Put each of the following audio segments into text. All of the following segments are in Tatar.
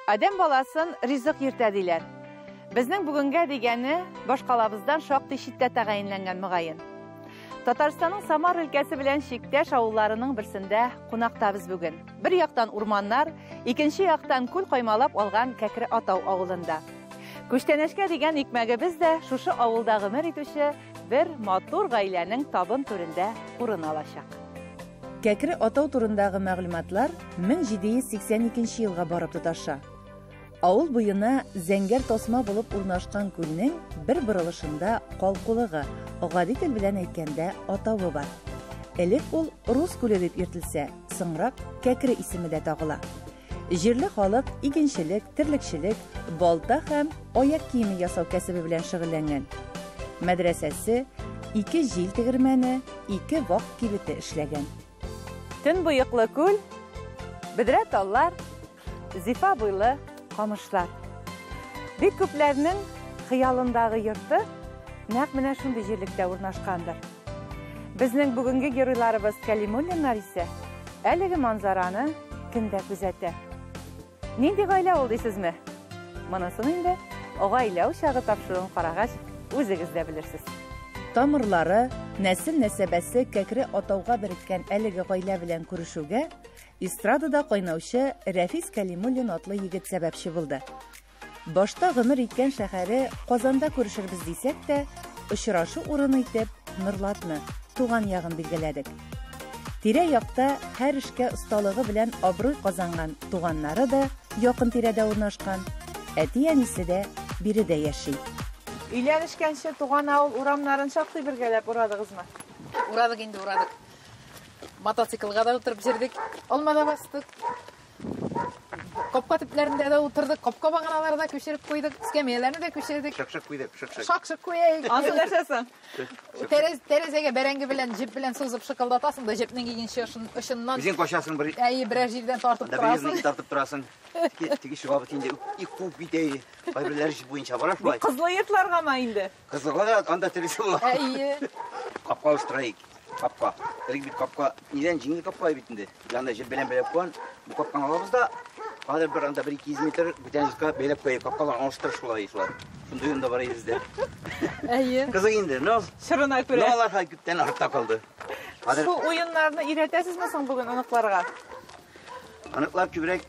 Адәм баласын ризык йөртә диләр. Безнең бүгенгә дигәне башкалабыздан шактый читтә тәгаенләнгән мөгаен. Татарстанның Самар өлкәсе белән чиктәш авылларының берсендә кунакта без бүген. Бер яктан урманнар, икенче яктан күл каймалап алган Кәкре Атау авылында. Күчтәнәчкә дигән икмәгебез дә шушы авылда гомер итүче бер матур гаиләнең табын түрендә урын алачак. Кәкре Атау турындагы мәгълүматлар 1782 елга барып тоташа. Авыл буена зәңгәр тасма булып урнашкан күлнең бер борылышында калкулыгы, гади тел белән әйткәндә, атавы бар. Элек ул Рус күле дип йөртелсә, соңрак Кәкре исеме дә тагыла. Җирле халык игенчелек, терлекчелек, балта һәм аяк киеме ясау кәсебе белән шөгыльләнгән. Мәдрәсәсе, ике җил тегермәне, ике вак кибете эшләгән. Төнбоеклы күл, бөдрә таллар, зифа буйлы камышлар. Бик күпләрнең хыялындагы йорты нәкъ менә шундый җирлектә урнашкандыр. Безнең бүгенге геройларыбыз Кәлимуллиннар исә әлеге манзараны көн дә күзәтә. Нинди гаилә ул дисезме? Монысын инде Гаилә учагы тапшыруын карагач, үзегез дә белерсез. Тамырлары, нәсел-нәсәбәсе Кәкре Атауга береккән әлеге гаилә белән күрешүгә эстрадада кайнаучы Рәфис Кәлимуллин атлы егет сәбәпче булды. Башта гомер иткән шәһәре Казанда күрешербез дисәк тә, очрашу урыны итеп Норлатны, туган ягын билгеләдек. Тирә-якта һәр эшкә осталыгы белән абруй казанган туганнары да якын тирәдә урнашкан, әти-әнисе дә биредә яши. Өйләнешкәнче туган авыл урамнарын шактый бергәләп урадыгызмы? Урадык инде, урадык. Мотоциклга да утырып җөрдек, алма да бастык. Капка төпләрендә дә утырдык, капка баганалары да күчереп куйдык, эскәмияләрне дә күчердек. Шак-шак куйдык, шак-шак. Шак-шак куяйык. Ансы нәрсә соң? Тәрәзәгә бәрәңге белән җеп белән сузып шыкылдатасың да җепнең икенче очыннан. Үзең качасың бер. Әйе, берәр җирдән тартып торасың. Анда тартып торасың. Теге чыга бит инде, и куып китә. Кайберләре җеп буенча бара шулай. Кызлы йортларгамы инде? Кызлыга да анда тегесе була. Әйе. Капка алыштырайык. Капка. Элек бит капка нидән җиңел капка бит инде. Янда җеп белән бәйләп куйган. Бу капканы алабыз да, хәзер бер анда 1-200 метр бүтән җиргә бәйләп куйыйк. Капкалар алыштырыш шулай шулай. Шундый юнда бар бездә. Әйе. Кызык инде, но чорына күрә. Но алар хәзер күптән артта калды. Хәзер Шул уеннарны өйрәтәсезме соң бүген оныкларга? Оныклар күбрәк.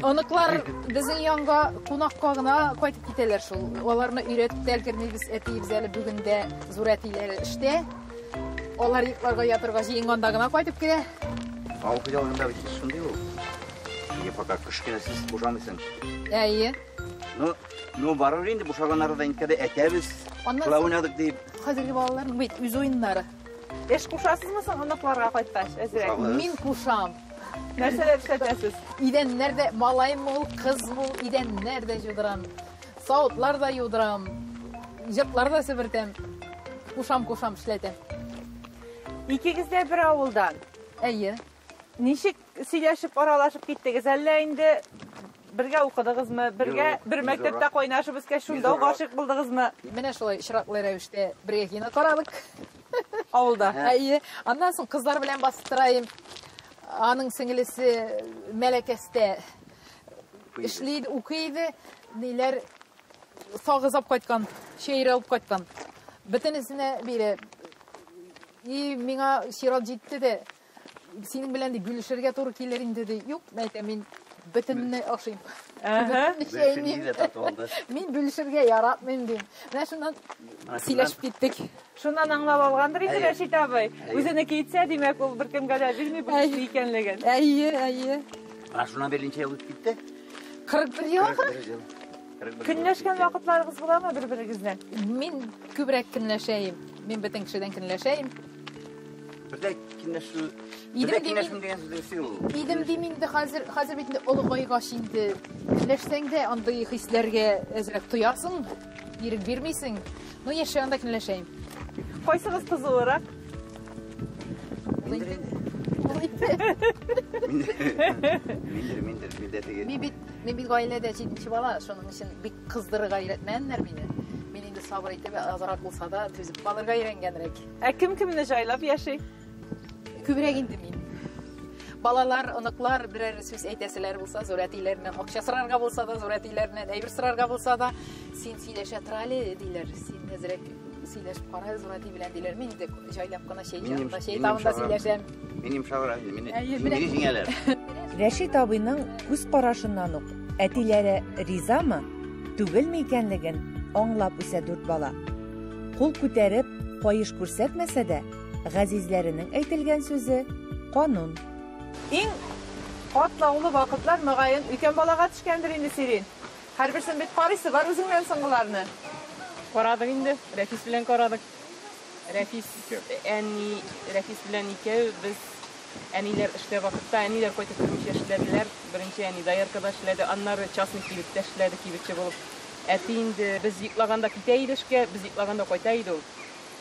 Оныклар безнең янга кунакка гына кайтып китәләр шул. Аларны өйрәтеп тә өлгермибез. Әтиебез әле бүген дә зур әтиләре эштә. Алар йокларга ятырга җыенганда гына кайтып керә. Авыл хуҗалыгында бит шундый ул. Инде пока кыш көне сез бушамыйсың. Әйе. Ну, ну барыр инде бушаганнары да инде әтәбез. Шулай уйнадык дип. Хәзерге балаларның бит үз уеннары. Эш кушасызмы соң оныкларга кайткач, әзрәк? Мин кушам. Нәрсәләр эшләтәсез? Идәннәр дә, малаймы ул, кызмы ул, идәннәр дә җудырам. Савытлар да юдырам. Җыртлар да себертәм. Кушам, кушам эшләтәм. Икегез дә бер авылдан. Әйе. Ничек сөйләшеп, аралашып киттегез? Әллә инде бергә укыдыгызмы? Бергә бер мәктәптә кайнашып үскәч, шунда ук гашыйк булдыгызмы? Менә шулай очраклы рәвештә бергә кино карадык. Авылда. Әйе. Аннан соң кызлар белән бастырайым. Аның сеңлесе Мәләкәстә эшли иде, укый иде. Ниләр сагызап кайткан, чәйре алып кайткан. Бөтенесенә бирә. И миңа чират җитте дә, синең белән ди бүлешергә туры килер инде ди. Юк, әйтәм, мин бөтенне ашыйм. Мин бүлешергә яратмыйм дим. Менә шуннан сөйләшеп киттек. Шуннан аңлап алгандыр инде Рәшит абый. Үзенеке итсә, димәк, ул беркемгә дә бирми бүлешми икәнлеген. Әйе, әйе. Менә шуннан бирле ничә ел үтеп китте? 41 ел. 41 ел. Көнләшкән вакытларыгыз буламы бер-берегездән? Мин күбрәк көнләшәем. Мин бөтен кешедән көнләшәем. Бер дә көнләшү, бер дә көнләшү дигән сүз дөрес ул. Идем дим инде хәзер, хәзер бит инде олыгайгач инде көнләшсәң дә андый хисләргә әзрәк тоясың, ирек бирмисең. Ну, яшь чагында көнләшәем. Кайсыгыз кызуырак? Миндер инде. Миндер, миндер, миндә теге. Мин бит, мин бит гаиләдә җиденче бала, шуның өчен бик кыздырырга өйрәтмәгәннәр мине. Мин инде сабыр итеп, азрак булса да түзеп калырга өйрәнгәнрәк. Ә кем кемне җайлап яши? Күбрәк инде мин. Балалар, оныклар берәр сүз әйтәселәр булса, зур әтиләреннән акча сорарга булса да, зур әтиләреннән әйбер сорарга булса да, син сөйләшә тор әле, диләр. Син әзрәк сөйләшеп кара зур әти белән, диләр. Мин инде җайлап кына чәй чагында, чәй табында сөйләшәм. Мин йомшаграк инде, мине мине җиңәләр. Рәшит абыйның күз карашыннан ук әтиләре ризамы, түгелме икәнлеген аңлап үсә дүрт бала. Кул күтәреп, каеш күрсәтмәсә дә, газизләренең әйтелгән сүзе канун. Иң катлаулы вакытлар, мөгаен, өлкән балага төшкәндер инде, Сирин. Һәрберсен бит карыйсы бар үзеңнән соңгыларны. Карадык инде, Рәфис белән карадык. Рәфис, әни, Рәфис белән икәү без әниләр эштә вакытта, әниләр кайтып кермичә эшләделәр. Беренче әни дояркада эшләде, аннары частный кибеттә эшләде, кибетче булып. Әти инде без йоклаганда китә иде эшкә, без йоклаганда кайта иде ул.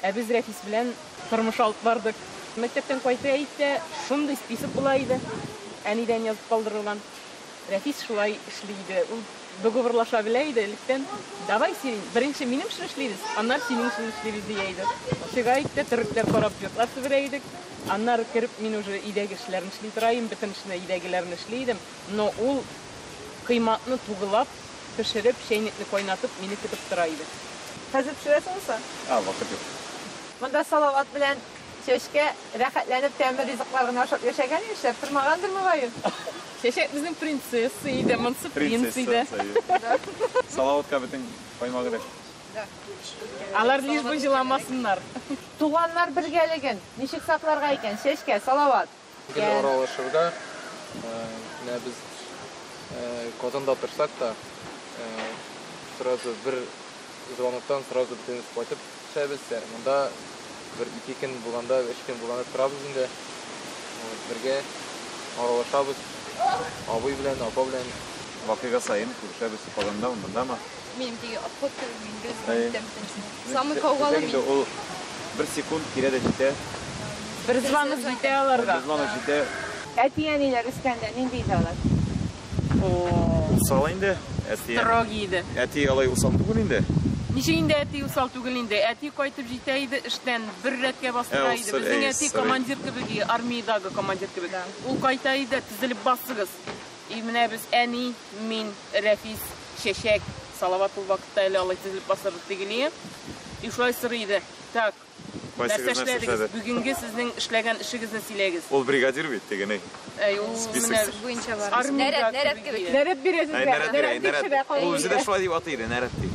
Ә без Рәфис белән тормыш алып бардык. Мәктәптән кайта иде, шундый список була иде. Әнидән язып калдырылган. Рәфис шулай эшли иде. Ул договорлаша белә иде электән. Давай, Сирин, беренче минем эшне эшлибез, аннары синең эшне эшлибез дия иде. Чыга иде, төрекләр карап йортлар себерә идек. Аннары кереп мин уже өйдәге эшләрне эшли тора идем, бөтен эшне өйдәгеләрне эшли идем. Но ул кыймакны тугылап, пешереп, чәйнекне кайнатып, мине көтеп тора иде. Хәзер пешерәсеңме соң? А, вакыт юк. Монда Салават белән Чәчкә рәхәтләнеп тәмле ризыклар гына ашап яшәгән, эшләп тормагандыр мөгаен. Чәчәк безнең принцесса иде, монысы принц иде. Салаватка бөтен каймагы да. Алар лишь бы җыламасыннар. Туганнар бергәлеген ничек сакларга икән? Чәчкә, Салават. Гел аралашырга, менә без Казанда торсак та, сразу бер звоноктан сразу бөтенебез кайтып төшәбез. Монда бер ике көн булганда, өч көн булганда торабыз инде. Бергә аралашабыз. Абый белән, апа белән. Вакыйга саен күрешәбез Казанда, мондамы? Минем теге обход кебек мин гел звонить итәм бөтенесенә. Самый каугалы мин. Ул бер секунд килә дә җитә. Бер звонок җитә аларга. Бер звонок җитә. Әти-әниләр үскәндә нинди иде алар? Усал инде. Әти. Строгий иде. Әти алай усал түгел инде. Ничек инде әти усал түгел инде? Әти кайтып җитә иде эштән, бер рәткә бастыра иде. Безнең әти командир кебек, армиядәге командир кебек. Ул кайта иде, тезелеп басыгыз. И менә без әни, мин, Рәфис, Чәчәк, Салават ул вакытта әле алай тезелеп басырлык түгел. И шулай сорый иде. Так, нәрсә эшләдегез? Бүгенге сезнең эшләгән эшегезне сөйләгез. Ул бригадир бит, дигән. Әй, ул менә буенча бар. Нәрәт, нәрәт кебек. Нәрәт бирә сезгә. Нәрәт бирә, нәрәт. Ул үзе дә шулай дип атый иде, нәрәт дип.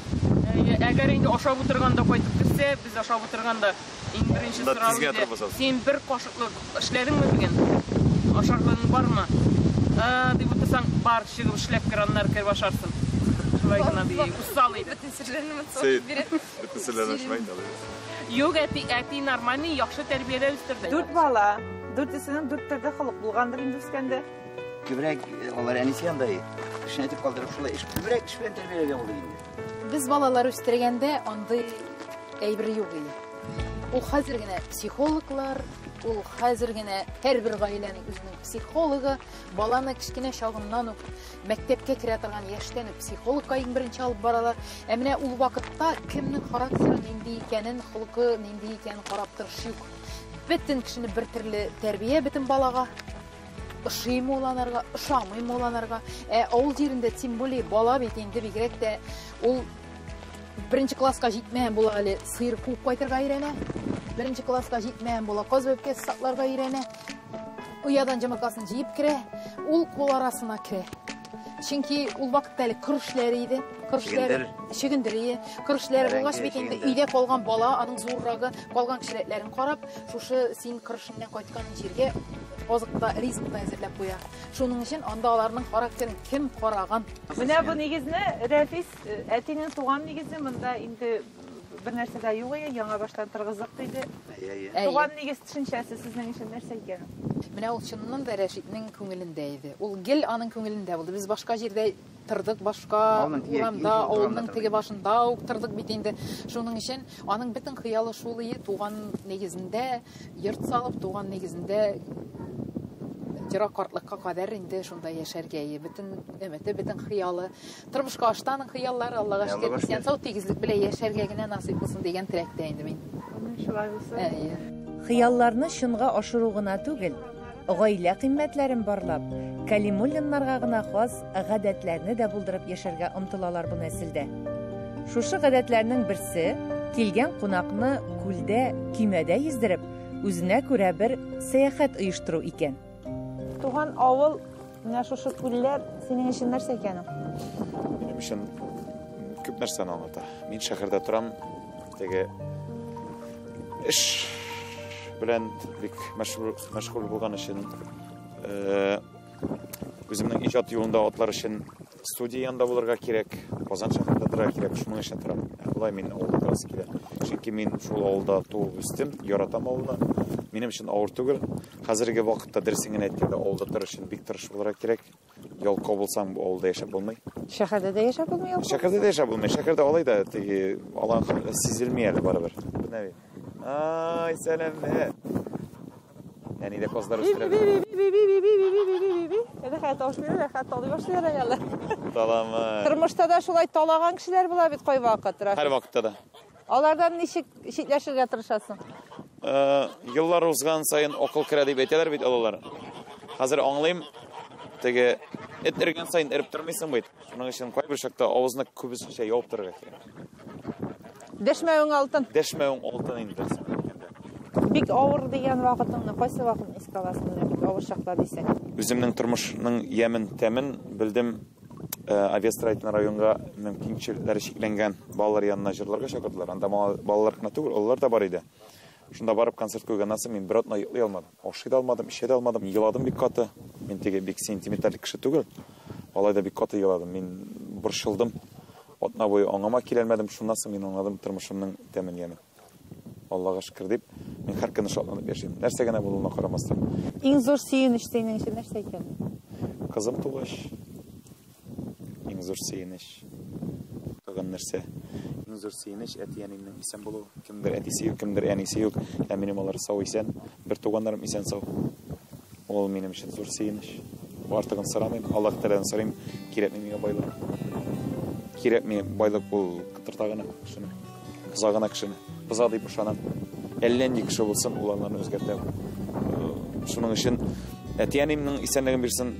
Әгәр инде ашап утырганда кайтып керсә, без ашап утырганда иң беренче сорау иде. Син бер кашыклык эшләдеңме бүген? Ашарлыгың бармы? Дип утырсаң, бар, чыгып эшләп кер, аннары кереп ашарсың. Шулай гына ди. Усал иде. Бөтен серләрне монысы бирә. Бөтен серләрне шулай инде. Юк, әти, әти нормальный, яхшы тәрбиядә үстерде. Дүрт бала, дүртесенең дүрт төрле холык булгандыр инде үскәндә. Күбрәк алар әнисе янында эшне әйтеп калдырып шулай эш күбрәк эш белән тәрбияләгән булды инде. Без балалар үстергәндә андый әйбер юк иде. Ул хәзер генә психологлар, ул хәзер генә һәрбер гаиләнең үзенең психологы, баланы кечкенә чагыннан ук мәктәпкә керә торган яшьтән үк психологка иң беренче алып баралар. Ә менә ул вакытта кемнең характеры нинди икәнен, холкы нинди икәнен карап торыш юк. Бөтен кешене бер төрле тәрбия бөтен балага. Ошыймы ул анарга, ошамыймы ул анарга. Ә авыл җирендә тем более бала бит инде бигрәк тә ул беренче класска җитмәгән була әле сыер куып кайтырга өйрәнә. Беренче класска җитмәгән була каз бәбкәсе сакларга өйрәнә. Оядан йомыркасын җыеп керә, ул кул арасына керә. Чөнки ул вакытта әле кыр эшләре иде. Кыр эшләре, чөгендер иде. Кыр эшләре булгач бит инде өйдә калган бала, аның зуррагы, калган кешеләрен карап, шушы син кыр эшеннән кайткан җиргә азыкта, ризыкта әзерләп куя. Шуның өчен анда аларның характерын кем караган? Менә бу нигезне Рәфис, әтинең туган нигезе монда инде бер нәрсә дә юк иде, яңа баштан торгыздык диде. Туган нигез төшенчәсе сезнең өчен нәрсә икән? Менә ул чыннан да Рәшитнең күңелендә иде. Ул гел аның күңелендә булды. Без башка җирдә тордык, башка урамда, авылның теге башында ук тордык бит инде. Шуның өчен аның бөтен хыялы шул иде, туган нигезендә йорт салып, туган нигезендә ерак картлыкка кадәр инде шунда яшәргә иде. Бөтен өмете, бөтен хыялы. Тормышка ашты аның хыяллары, Аллага шөкер, исән сау тигезлек белән яшәргә генә насыйп булсын дигән теләктә инде мин. Шулай булсын. Әйе. Хыялларны чынга ашыру гына түгел, Гаилә кыйммәтләрен барлап, Кәлимуллиннарга гына хас гадәтләрне дә булдырып яшәргә омтылалар бу нәселдә. Шушы гадәтләрнең берсе, килгән кунакны күлдә көймәдә йөздереп, үзенә күрә бер сәяхәт оештыру икән. Туган авыл, менә шушы күлләр синең өчен нәрсә икән ул? Минем өчен күп нәрсәне аңлата. Мин шәһәрдә торам, теге эш белән бик мәшгуль булган өчен үземнең иҗат юлында атлар өчен студия янында булырга кирәк, Казан шәһәрендә торырга кирәк, шуның өчен торам. Болай мин авылда торасы килә. Чөнки мин шул авылда туып үстем, яратам авылны. Минем өчен авыр түгел. Хәзерге вакытта дөресен генә әйткәндә, авылда торыр өчен бик тырыш булырга кирәк. Ялкау булсаң, бу авылда яшәп булмый. Шәһәрдә дә яшәп булмый ялкау. Шәһәрдә дә яшәп булмый. Шәһәрдә алай да теге алан сизелми әле барыбер. Менә бит. Ай, сәламәт. Әни дә казлар үстерә. Рәхәт тавыш бирә, рәхәт талый башлыйлар әле. Таламы. Тормышта да шулай талаган кешеләр була бит кайвакыт. Һәр вакытта да. Алардан ничек читләшергә тырышасың? Еллар узган саен акыл керә дип әйтәләр бит олылар. Хәзер аңлыйм, теге эт өргән саен өреп тормыйсың бит. Шуның өчен кайбер чакта авызны күбесенчә ябып торырга кирәк. Дәшмәвең алтын. Дәшмәвең алтын инде. Бик авыр дигән вакытыңны, кайсы вакытны искә аласың менә бик авыр чаклар дисәң? Үземнең тормышның ямен, тәмен белдем. Авиастроительный районга мөмкинчелекләре чикләнгән балалар янына җырларга чакырдылар. Анда балалар гына түгел, олылар да бар иде. Шунда барып концерт куйганнан соң мин бер атна йоклый алмадым. Ашый да алмадым, эчә дә алмадым. Еладым бик каты. Мин теге бик сентименталь кеше түгел. Алай да бик каты еладым. Мин борчылдым. Атна буе аңыма килә алмадым. Шуннан соң мин аңладым тормышымның тәмен, ямен. Аллага шөкер дип, мин һәр көнне шатланып яшим. Нәрсә генә булуына карамастан. Иң зур сөенеч синең өчен нәрсә икән? Кызым тугач, иң зур сөенеч. Тагын нәрсә? Иң зур сөенеч әти-әниемнең исән булуы. Кемдер әтисе юк, кемдер әнисе юк. Ә минем алар сау исән. Бер туганнарым исән сау. Ул минем өчен зур сөенеч. Артыгын сорамыйм, Аллаһ Тәгаләдән сорыйм, кирәкми миңа байлык. Кирәкми байлык, ул кытырта гына кешене. Боза гына кешене. Боза дип ышанам. Әллә нинди кеше булсын, ул аларны үзгәртә. Шуның өчен әти-әниемнең исәнлеген бирсен,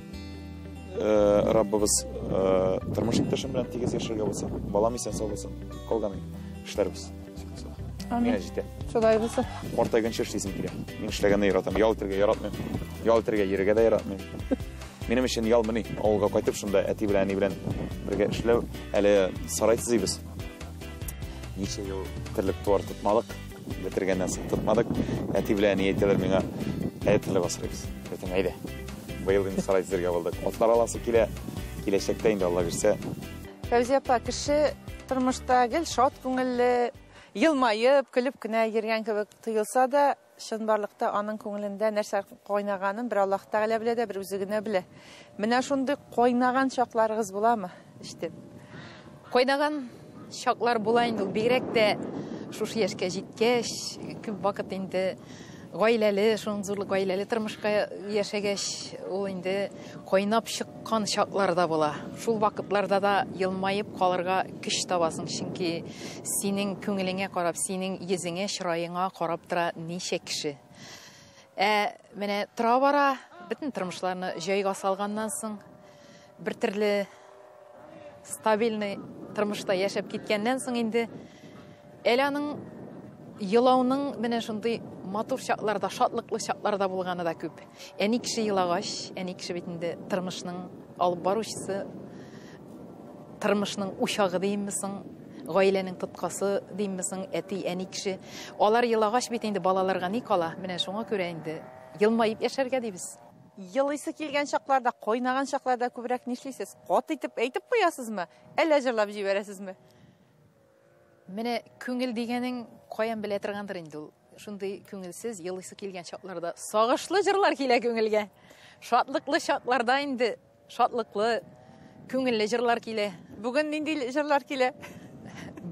Раббыбыз, тормыш иптәшем белән тигез яшәргә булсын, балам исән сау булсын, калган эшләребез. Миңа җитә. Шулай булсын. Картайганчы эшлисем килә. Мин эшләгәнне яратам. Ял итәргә яратмыйм. Ял итәргә йөрергә дә яратмыйм. Минем өчен ял мени, авылга кайтып шунда әти белән әни белән бергә эшләү. Әле сарай төзибез. Ничә ел терлек туар тотмадык, бетергәннән соң тотмадык. Әти белән әни әйтәләр миңа, әйдә терлек асрыйбыз. Әйтәм, әйдә. Быел инде сарай төзергә булдык. Атлар аласы килә. Киләчәктә инде Алла бирсә. Фәүзия апа, кеше тормышта гел шат күңелле, елмаеп, көлеп кенә йөргән кебек тоелса да, чынбарлыкта аның күңелендә нәрсә кайнаганын бер Аллаһ Тәгалә белә дә, бер үзе генә белә. Менә шундый кайнаган чакларыгыз буламы эчтән? Кайнаган чаклар була инде ул, бигрәк тә шушы яшькә җиткәч, күп вакыт инде гаиләле, шуның зурлык гаиләле тормышка яшәгәч, ул инде кайнап чыккан чаклар да була. Шул вакытларда да елмаеп калырга көч табасың, чөнки синең күңелеңә карап, синең йөзеңә, чыраеңа карап тора ничә кеше. Ә менә тора-бара бөтен тормышларны җайга салганнан соң, бер төрле стабильный тормышта яшәп киткәннән соң инде әле аның елауның менә шундый матур чакларда, шатлыклы чакларда булганы да күп. Әни кеше елагач, әни кеше бит инде тормышның алып баручысы, тормышның учагы димме соң, гаиләнең тоткасы димме соң, әти, әни кеше. Алар елагач бит инде балаларга ни кала? Менә шуңа күрә инде елмаеп яшәргә дибез. Елыйсы килгән чакларда, кайнаган чакларда күбрәк нишлисез? Кат итеп әйтеп куясызмы? Әллә җырлап җибәрәсезме? Менә күңел дигәнең каян белә торгандыр инде ул. Шундый күңелсез, елыйсы килгән чакларда сагышлы җырлар килә күңелгә. Шатлыклы чакларда инде шатлыклы, күңелле җырлар килә. Бүген нинди җырлар килә?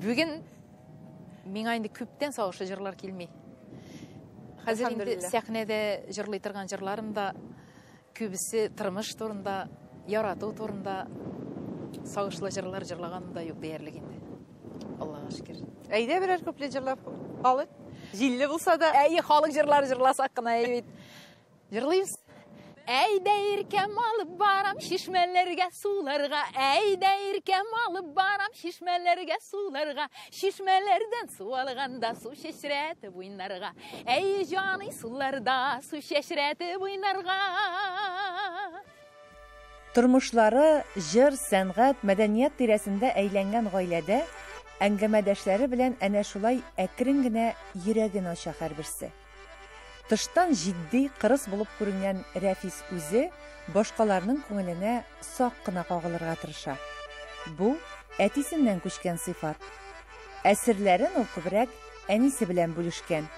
Бүген миңа инде күптән сагышлы җырлар килми. Хәзер инде сәхнәдә җырлый торган җырларым да күбесе тормыш турында, ярату турында сагышлы җырлар җырлаганым да юк диярлек инде. Аллаһка шөкер. Әйдә берәр куплет җырлап алыйк. Җилле булса да. Әйе, халык җырлары җырласак кына әйе бит. Җырлыйбыз. Әйдә иркәм алып барам чишмәләргә, суларга. Әйдә иркәм алып барам чишмәләргә, суларга. Чишмәләрдән су алганда су чәчрәтеп уйнарга. Әй җаный суларда су чәчрәтеп уйнарга. Тормышлары җыр, сәнгать, мәдәният тирәсендә әйләнгән гаиләдә әңгәмәдәшләре белән әнә шулай әкрен генә йөрәген ача һәрберсе. Тыштан җитди, кырыс булып күренгән Рәфис үзе башкаларның күңеленә сак кына кагылырга тырыша. Бу әтисеннән күчкән сыйфат. Ә серләрен ул күбрәк әнисе белән бүлешкән.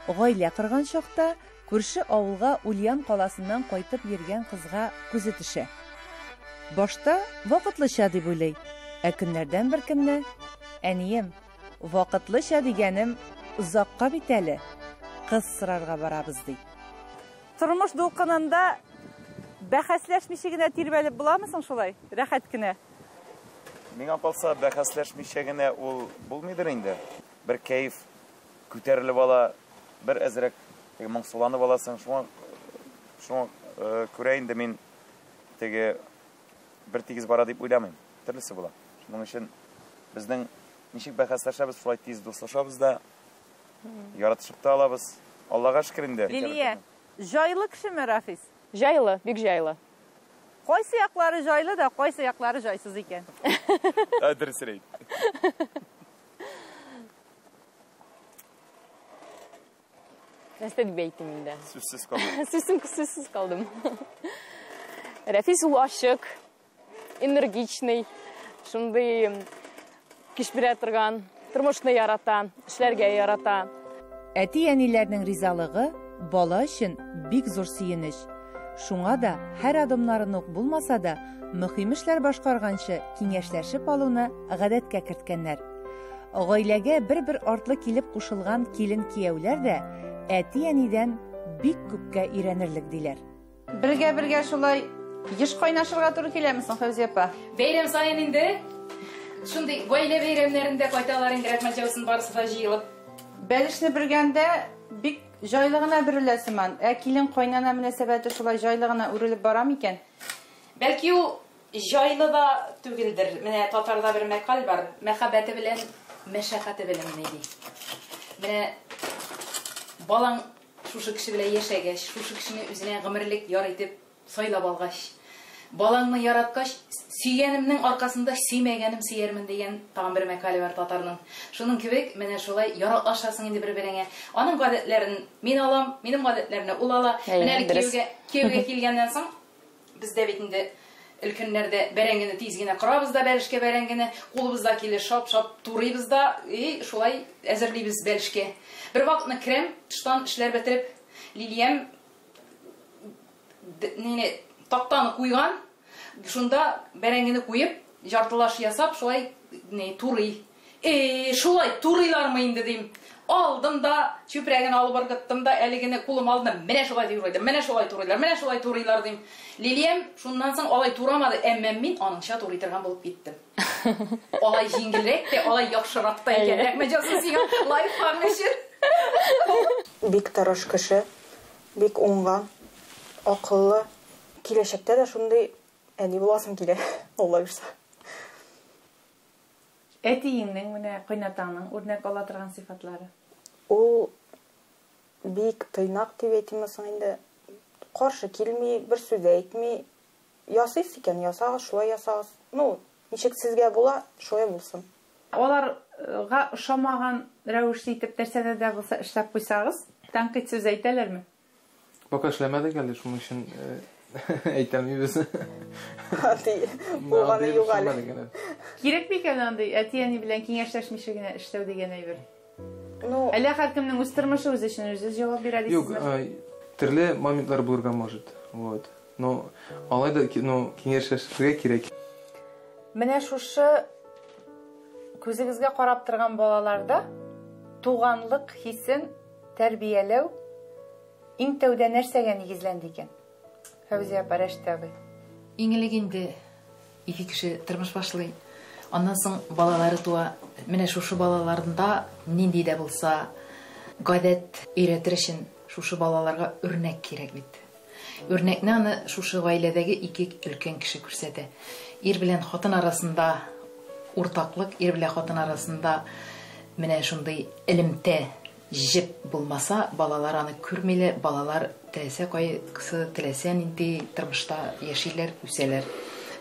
Гаилә корган чакта күрше авылга Ульян каласыннан кайтып йөргән кызга күзе төшә. Башта вакытлыча дип уйлый, ә көннәрдән бер көнне: "Әнием, вакытлыча дигәнем озакка бит әле, кыз сорарга барабыз", ди. Тормыш дулкынында бәхәсләшмичә генә тирбәлеп буламы соң шулай, рәхәт кенә? Миңа калса, бәхәсләшмичә генә ул булмыйдыр инде. Бер кәеф күтәрелеп ала, бер әзрәк теге моңсуланып аласың. Шуңа күрә инде мин теге бер тигез бара дип уйламыйм. Төрлесе була. Шуның өчен безнең ничек бәхәсләшәбез, шулай тиз дуслашабыз да, яратышып та алабыз. Аллага шөкер инде. Лилия, җайлы кешеме Рафис? Җайлы, бик җайлы. Кайсы яклары җайлы да, кайсы яклары җайсыз икән? Дөресен әйт. Нәрсә дип әйтим инде? Сүзсез калдым. Сүзсез калдым. Рәфис ул ачык, энергичный, шундый көч бирә торган, тормышны ярата, эшләргә ярата. Әти-әниләрнең ризалыгы бала өчен бик зур сөенеч. Шуңа да һәр адымнарын ук булмаса да, мөһим эшләр башкарганчы киңәшләшеп алуны гадәткә керткәннәр. Гаиләгә бер-бер артлы килеп кушылган килен-кияүләр дә әти-әнидән бик күпкә өйрәнерлек диләр. Бергә-бергә шулай еш кайнашырга туры киләме соң, Фәүзия апа? Бәйрәм саен инде шундый гаилә бәйрәмнәрендә кайталар инде, рәхмәт яусын, барысы да җыелып. Бәлешне бергәндә бик җайлы гына бөрелә сыман. Ә килен кайнана мөнәсәбәте шулай җайлы гына үрелеп бара микән? Бәлки ул җайлы да түгелдер. Менә татарда бер мәкаль бар: мәхәббәте белән мәшәкате беленми ди. Менә балаң шушы кеше белән яшәгәч, шушы кешене үзенә гомерлек яр итеп сайлап алгач, балаңны яраткач, сөйгәнемнең аркасында сөймәгәнем сөярмен дигән тагын бер мәкале бар татарның. Шуның кебек менә шулай яраклашасың инде бер-береңә. Аның гадәтләрен мин алам, минем гадәтләрне ул ала. Менә әле кияүгә килгәннән соң бездә бит инде өлкәннәрдә бәрәңгене тиз генә корабыз да, бәлешкә бәрәңгене кулыбызда килеш шап-шап турыйбыз да, и шулай әзерлибез бәлешкә. Бер вакытны керәм, тыштан эшләр бетереп, Лилиям нине тактаны куйган, шунда бәрәңгене куеп, яртылаш ясап, шулай не турый. Шулай турыйлармы инде дим. Алдым да, чүпрәген алып ыргыттым да, әле генә кулым алдым. Менә шулай турыйлар, менә шулай турыйлар, менә шулай турыйлар дим. Лилиям шуннан соң алай турамады, әмма мин аныңча турый торган булып киттем. Алай җиңелрәк тә, алай яхшырак та икән. Рәхмәт яусын сиңа лайфхак өчен. Бик тырыш кеше, бик уңган, акыллы. Киләчәктә дә шундый әни буласым килә, Алла бирсә. Әтиеңнең, менә кайнатаңның үрнәк ала торган сыйфатлары. Ул бик тыйнак дип әйтимме соң инде, каршы килми, бер сүз әйтми. Ясыйсыз икән, ясагыз, шулай ясагыз. Ну, ничек сезгә була, шулай булсын. Аларга ошамаган рәвешле итеп нәрсәне дә булса эшләп куйсагыз, тәнкыйть сүз әйтәләрме? Пока эшләмәдек әле, шуның өчен әйтә алмыйбыз. Андый булганы юк әле. Кирәк микән андый әти-әни белән киңәшләшмичә генә эшләү дигән әйбер? Ну, әллә һәркемнең үз тормышы үзе өчен үзе җавап бирә дисезме? Юк, төрле моментлар булырга может. Вот. Но алай да, ну, киңәшләшергә кирәк. Менә шушы күзегезгә карап торган балаларда туганлык хисен тәрбияләү иң тәүдә нәрсәгә нигезләнде икән? Фәүзия апа, Рәшит абый. Иң элек инде ике кеше тормыш башлый. Аннан соң балалары туа. Менә шушы балаларында нинди дә булса гадәт өйрәтер өчен шушы балаларга үрнәк кирәк бит. Үрнәкне аны шушы гаиләдәге ике өлкән кеше күрсәтә. Ир белән хатын арасында уртаклык, ир белән хатын арасында менә шундый элемтә, җеп булмаса, балалар аны күрмиләр, балалар теләсә кайсы, теләсә нинди тормышта яшиләр, үсәләр.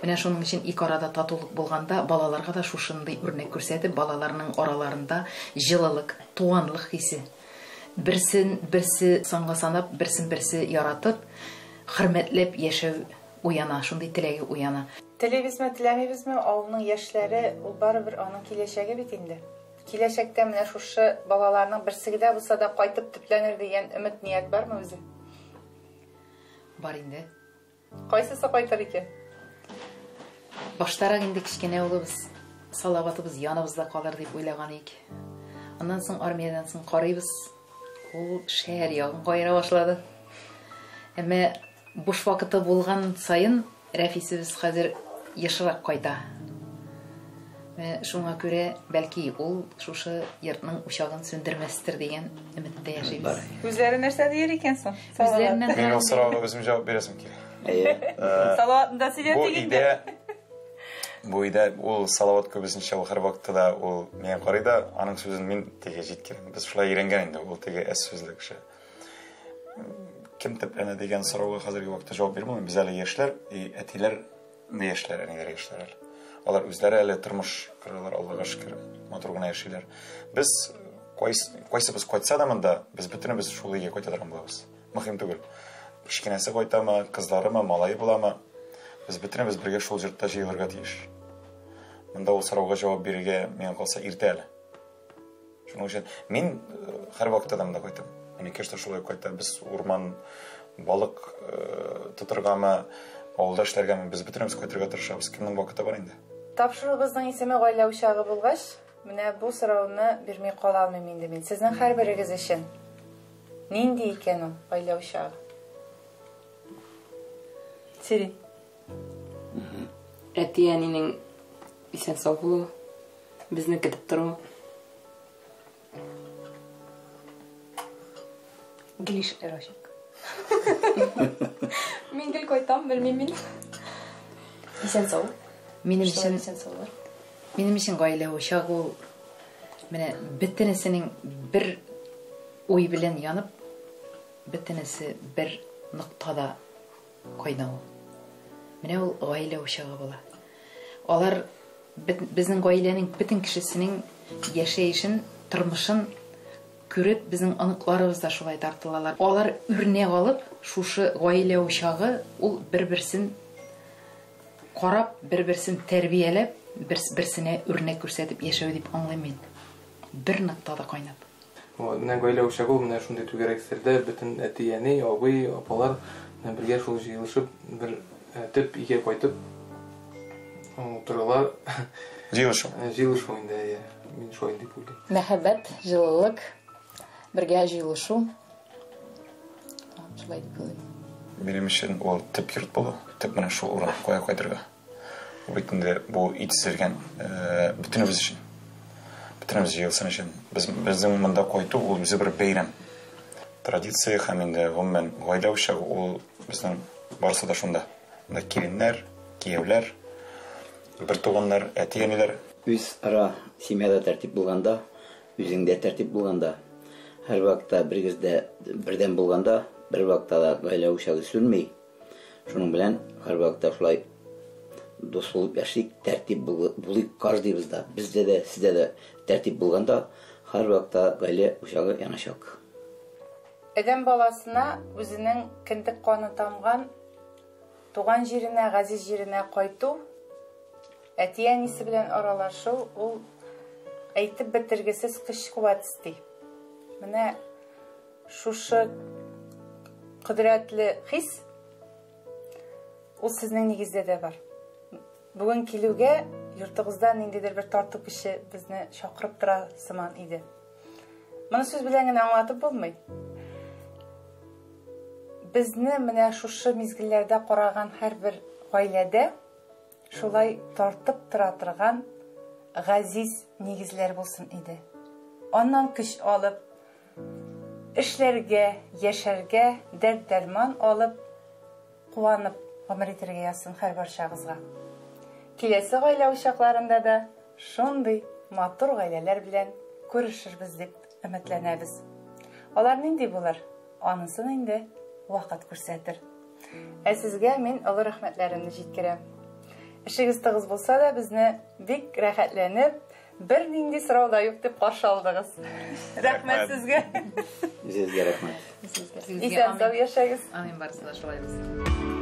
Менә шуның өчен ике арада татулык булганда, балаларга да шушындый үрнәк күрсәтеп, балаларның араларында җылылык, туганлык хисе, берсен берсе санга санап, берсен берсе яратып, хөрмәтләп яшәү уяна, шундый теләге уяна. Телибезме, теләмибезме, авылның яшьләре ул барыбер аның киләчәге бит инде. Киләчәктә менә шушы балаларның берсе генә булса да кайтып төпләнер дигән өмет, ният бармы үзе? Бар инде. Кайсысы кайтыр икән? Баштарак инде кечкенә улыбыз, Салаватыбыз яныбызда калыр дип уйлаган идек. Аннан соң армиядән соң карыйбыз, ул шәһәр ягын каера башлады. Әмма буш вакыты булган саен Рәфисебез хәзер ешрак кайта. Менә шуңа күрә, бәлки, ул шушы йортның учагын сүндермәстер дигән өметтә яшибез. Үзләре нәрсә диер икән соң? Үзләреннән Мин ул сорауга үзем җавап бирәсем килә. Әйе. Салаватны да Бу сөйләтик инде. өйдә бу өйдә ул Салават күбесенчә ул һәрвакытта да ул миңа карый да, аның сүзен мин теге җиткерәм. Без шулай өйрәнгән инде, ул теге әз сүзле кеше. Кем төпләнә дигән сорауга хәзерге вакытта җавап бирә алмыйм. Без әле яшьләр, и әтиләр дә яшьләр, әниләр яшьләр әле. Алар үзләре әле тормыш коралар, Аллага шөкер, матур гына яшиләр. Без кайсыбыз кайтса да монда, без бөтенебез шул өйгә кайта торган булабыз. Мөһим түгел. Кечкенәсе кайтамы, кызларымы, малае буламы, без бөтенебез бергә шул йортта җыелырга тиеш. Монда ул сорауга җавап бирергә миңа калса иртә әле. Шуның өчен мин һәрвакытта да монда кайтам. Унике яшьтә шулай кайта. Без урман, балык тотыргамы, авылда эшләргәме, без бөтенебез кайтырга тырышабыз. Кемнең вакыты бар инде? Тапшыруыбызның исеме гаилә учагы булгач, менә бу сорауны бирми кала алмыйм инде мин. Сезнең һәрберегез өчен нинди икән ул гаилә учагы? Сирин. Әти-әнинең исән сау булуы, безне көтеп торуы. Гел ишекләр ачык. Мин гел кайтам, белмим мин. Исән сау. Минем Шулай өчен исән саулар. Минем өчен гаилә учагы ул менә бөтенесенең бер уй белән янып, бөтенесе бер ноктада кайнавы. Менә ул гаилә учагы була. Алар безнең гаиләнең бөтен кешесенең яшәешен, тормышын күреп, безнең оныкларыбыз да шулай тартылалар. Алар үрнәк алып, шушы гаилә учагы ул бер-берсен карап, бер-берсен тәрбияләп, берсенә үрнәк күрсәтеп яшәү дип аңлыйм мин. Бер ноктада кайнап. Вот, менә гаилә учагы ул менә шундый түгәрәк өстәлдә бөтен әти, әни, абый, апалар менә бергә шул җыелышып, бер төп өйгә кайтып утыралар. Җыелышу. Җыелышу инде, әйе. Мин шулай дип уйлыйм. Мәхәббәт, җылылык, бергә җыелышу. Шулай дип уйлыйм. Минем өчен ул төп йорт булу, төп менә шул урын, кая кайтырга. Бу бит инде бу ит төзелгән, бөтенебез өчен. Бөтенебез җыелсын өчен. Безнең монда кайту ул үзе бер бәйрәм. Традиция һәм инде гомумән гаилә учагы ул безнең барысы да шунда. Монда киленнәр, кияүләр, бер туганнар, әти-әниләр. Үз ара семьяда тәртип булганда, үзеңдә тәртип булганда, һәр вакытта берегездә бердәм булганда, бер вакытта да гаилә учагы сүнми. Шуның белән һәр вакытта шулай дус булып яшик, тәртип булыйк каждыйбызда. Бездә дә, сездә дә тәртип булганда, һәр вакытта гаилә учагы яначак. Адәм баласына үзенең кендек каны тамган туган җиренә, газиз җиренә кайту, әти-әнисе белән аралашу ул әйтеп бетергесез көч-куәт өсти. Менә шушы кодрәтле хис ул сезнең нигездә дә бар. Бүген килүгә йортыгызда ниндидер бер тарту көче безне чакырып тора сыман иде. Моны сүз белән генә аңлатып булмый. Безне менә шушы мизгелләрдә караган һәрбер гаиләдә шулай тартып тора торган газиз нигезләр булсын иде. Аннан көч алып, эшләргә, яшәргә дәрт-дәрман алып, куанып гомер итәргә язсын һәрбарчагызга. Киләсе гаилә учакларында да шундый матур гаиләләр белән күрешербез дип өметләнәбез. Алар нинди булыр? Анысын инде вакыт күрсәтер. Ә сезгә мин олы рәхмәтләремне җиткерәм. Эшегез тыгыз булса да, безне бик рәхәтләнеп, бернинди сорау да юк дип каршы алдыгыз. Рәхмәт сезгә. Сезгә рәхмәт. Исән сау яшәгез. Амин, барысы да шулай булсын.